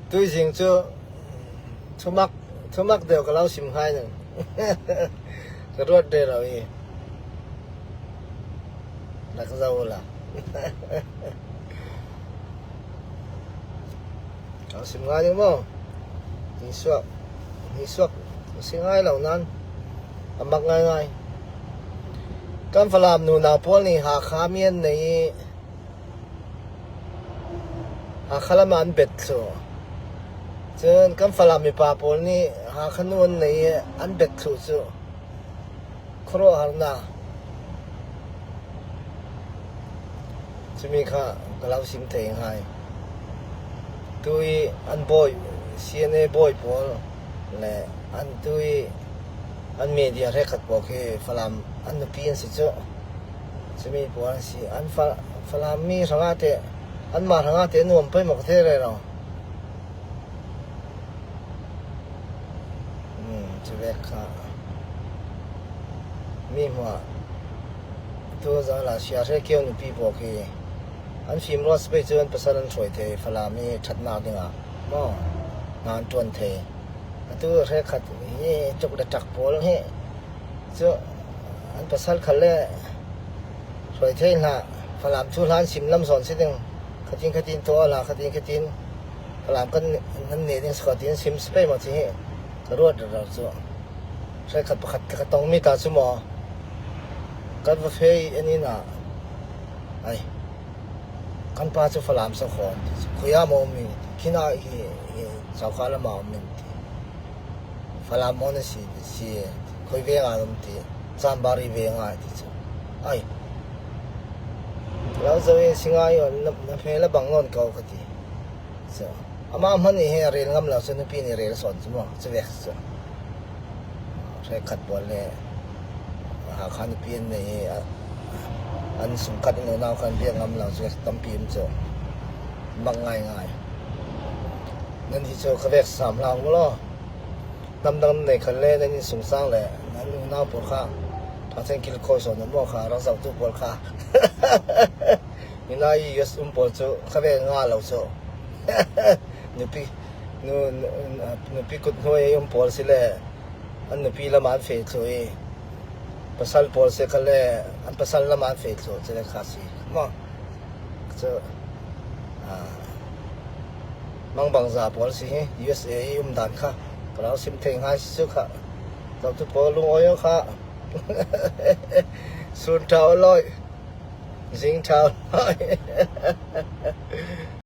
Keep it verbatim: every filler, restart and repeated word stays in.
Tui zing cu thumak, thumak deuh ka lo sim ngai ning. Ka ruat rero i rak zo la. Ka lo sim ngai ning maw? Nisuak, nisuak si ngai lo nan a mak ngaingai. Kan Falam nunau pawl nih Hakha mi an nei i Hakha lam ah an bet thluh. Cun kan Falam mipa pawl nih Hakha nu an nei i an bet thluh cu khuaruahharnak cumi kha ka lo sim thei ngai. Tu i an bawi, C N A bawi pawl le an tu i an media hrekkhat pawl khi Falam an nupi an si cu. Cumi pawl an si. An Fa-, Falam mi hrangah te, anmah hrangah te nuam pei maw ka thei rero. Hmm, cu vek kha mi hmuah tu zala sia hre keu nupi pawl khi an fim ruat si pei cu an pasal an hruai thei, Falam i ṭhatnak dingah maw, hna an ṭuan thei. Atu hrekkhat hi tuk le ṭak pawl hi cu an pasal khal le hruai thei hlah. Falam thu hlan sim lam sawn si ding. Khatin khatin tuah hlah, khatin khatin Falam kan nan neh ding si khatin sim si pei maw ci hi ka ruat rero cu. Hrekkhat pakhat ka tongmi ta cu maw? Kan va fei an inn ah, ai, kan pa cu Falam so khaw an ti cu. Khui ah maw um i, khin ah hi, hi, Cauka lam ah um in ti. Falam maw na si, si, khui veng ah um ti. Cambari veng ah ti cu. Ai, lo zo i si ngai i na, na hme la bang nawn ko ka ti. So, amah hmanh nih he a rel ngam lo cu nupi nih rel sawn cu maw? Cu vek cu. Hrekkhat pawl le Hakha nupi an nei i a, an sungkhat in unau khan biak ngam lo cu vek tampi um cu. Mak ngaingai. Nan hi cu ka vek sam hlah u law. Namdang nan nei khan le nan innsungsang le nan unau pawl kha ṭha chan kilkhawi sawn nan maw kha rak zohtu pawl kha. Hina i U S um pawl cu kha ve nga lo cu. Nupi, nu, nu, nupi kut hnuai i um pawl si le an nupi lam an feh thluh i pasal pawl si kha le an pasal lam an feh thluh, cu le kha si. Maw? Cu, aa, mangbangza pawl si hi U S A i um dan kha ka lo sim thei ngai si cu kha. Zohtu pawl lungawi aw kha. Sun ṭha aw lawi. Zing ṭha aw lawi.